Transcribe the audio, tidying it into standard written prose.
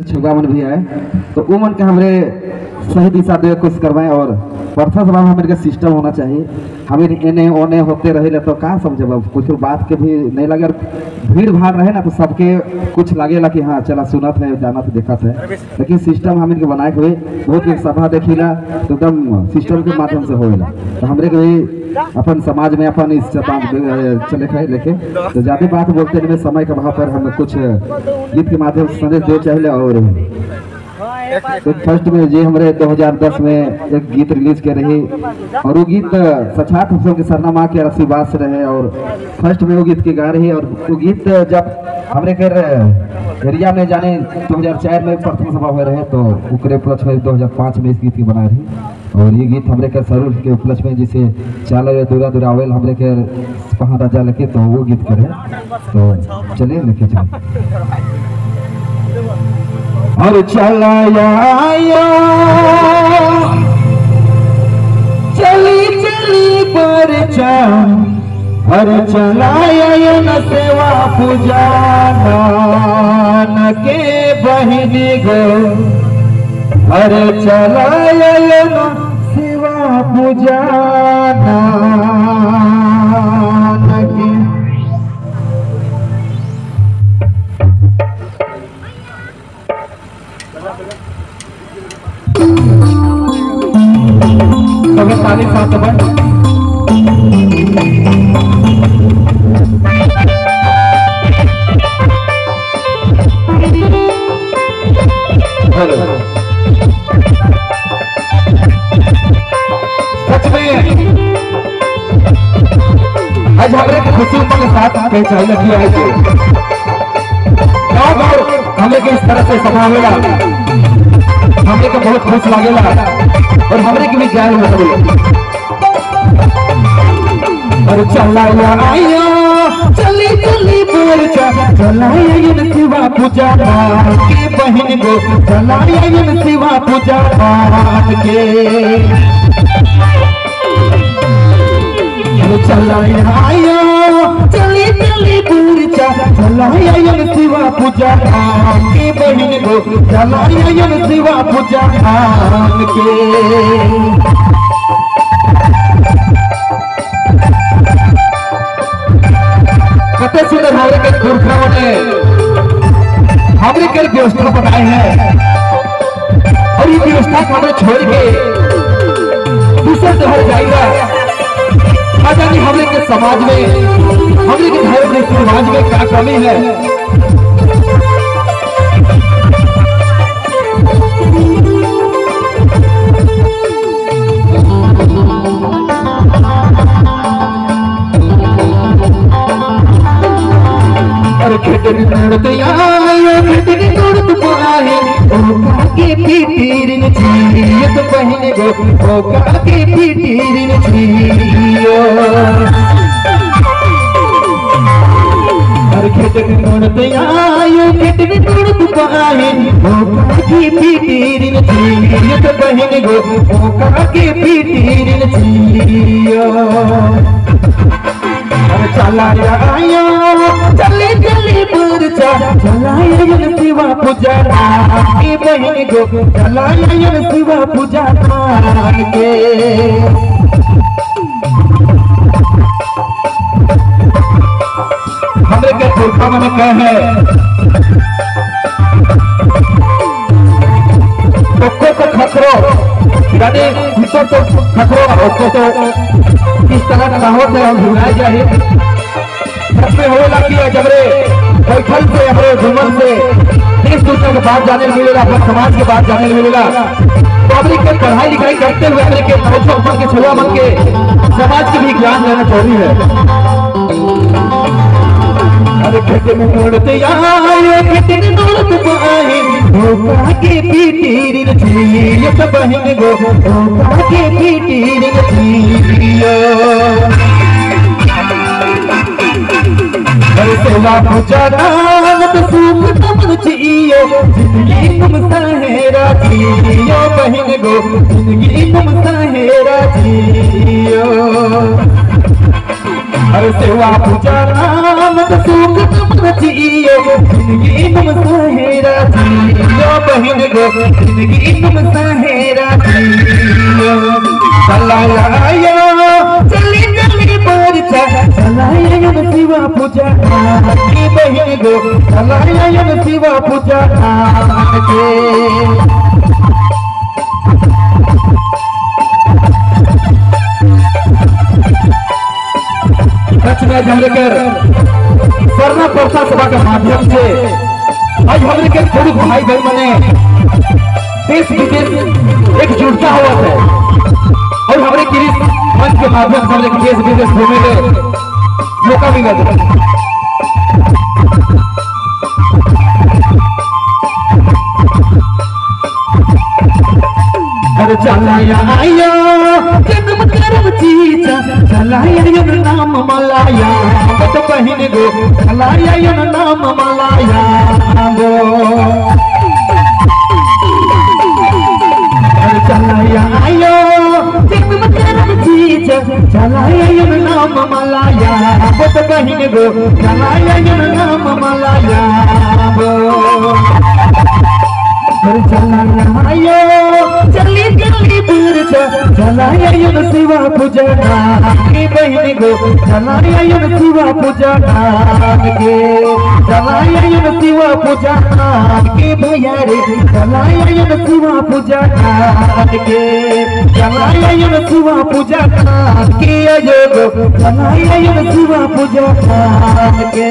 छुआ मन भी है तो वो मन के हमरे सही दिशा दे कोशिश करवाएं। और प्रथा सभा में हमारे के सिस्टम होना चाहिए, हमें एने ओने होते रहे तो का समझे, कुछ बात के भी नहीं लगे और भीड़ भाड़ रहे ना तो सबके कुछ लगेला कि हाँ चला सुनत है जानत है देखत है, लेकिन सिस्टम हम इनके बनाए हुए बहुत एक सभा देखिला तो एकदम सिस्टम के माध्यम से होएला। तो हमरे के भी अपन समाज में अपन इस चले खाए लेके तो ज़्यादा बात बोलते नहीं, समय के अभाव पर हम कुछ गीत के माध्यम से संदेश दे चाहिए। और तो फर्स्ट में जे हमारे 2010 में एक गीत रिलीज कर रही और वो गीत सचात हम के सरना माँ के आशीर्वाद से रहे और फर्स्ट में वो गीत के गा रही। और वो गीत जब हमरे के एरिया में जाने 2004 में प्रथम सभा हो रहे तो उकरे उपलक्ष्य में 2005 में इस गीत की बना रही। और ये गीत हमरे के सरूर के उपलक्ष्य में जिसे चाल दूरा दुरावेल हमरे के पहाड़ राजा लेके तो वो गीत करे। तो चलिए लेके चलिए और चलाया चली चली पर और चलाया न सेवा पूजा नान के बहिनी गो, अरे चलाया न सेवा पूजा नान के। ताली साथ बन सच में आज हमारे खुशी के साथ पहचान लगी है गाँव हमें के इस तरह से सभा होगा, हमने के बहुत खुश लागेला और हमरे के भी जाए मतलब। और चलाया आया चली चली बोल चलाया शिवा पूजा के बहन गो, चलाया शिवा पूजा के चलाया आया चली चली बोल चलाया शिवा पूजा के बहन गो, चलाया शिवा पूजा के। कते सुंदर हमारे के पुरखा ने हमरे के व्यवस्था बनाए हैं और ये व्यवस्था हमें छोड़ के दूसरे शहर जाएगा आजादी हमरे के समाज में हमरे के धर्म के समाज में क्या कमी है। और खेतरी तोड़ते आयो खेतरी तोड़त पाए ओ काके पीटीरिन छीयत बहिन गो, ओ काके पीटीरिन छीयो। और खेतरी तोड़ते आयो खेतरी तोड़त पाए ओ काके पीटीरिन छीयत बहिन गो, ओ काके पीटीरिन छीयो। चलाया आयो चली चली पुरचा चलाया शिवा पूजा के बहन गो, चलाया शिवा पूजा के। हमरे के पुरखा मन कहे तो खखरो यानी तो खखरो तो इस तरह का होते हम भुलाए जाए। सच में होला कि जबरे बैठल से हमरे घूमल से देश दुनिया के बात जाने मिलेगा, अपना समाज के बात जाने मिलेगा। तो हमरे के पढ़ाई लिखाई करते हुए हमरे के नौजवान के छुआ मन के समाज के भी ज्ञान लेना जरूरी है। अरे खेत में मोड़ते आयो खेत में मोड़ते आए ओ काके पीटीरिन छीयत बहिन गो, ओ काके पीटीरिन छीयो। अरे सेवा पूजा दान तो सुख तुम जियो, जिंदगी तुम सहेरा जियो बहिन गो, जिंदगी तुम सहेरा जियो। अरे सेवा पूजा नाम तो सुख तुम जियो, जिंदगी तुम सहेरा जियो बहिन गो जिंदगी तुम सहेरा जियो चलाया चली चली बरसा चलाया शिवा पूजा की बहिन गो चलाया शिवा पूजा के। सच में हमरे के सरना प्रसाद सभा के माध्यम से आज हमरे के थोड़ी भाई बहन मने देश विदेश एकजुटता हुआ है और हमरे गिरीश मंच के माध्यम से हमरे देश विदेश घूमे के मौका मिला है। अरे चलाया आयो जन्म कर्म चीचा चलाया यो नाम मलाया तो बहिन गो चलाया यो नाम मलाया गो। अरे चलाया आयो जन्म कर्म चीचा चलाया यो नाम मलाया तो बहिन गो चलाया यो नाम मलाया गो। चलाया चली चली बरसा चलाया शिवा पूजा के बहिन गो चलाया शिवा पूजा के चलाया शिवा पूजा के भैया रे चलाया शिवा पूजा के चलाया शिवा पूजा के अजो चलाया शिवा पूजा के।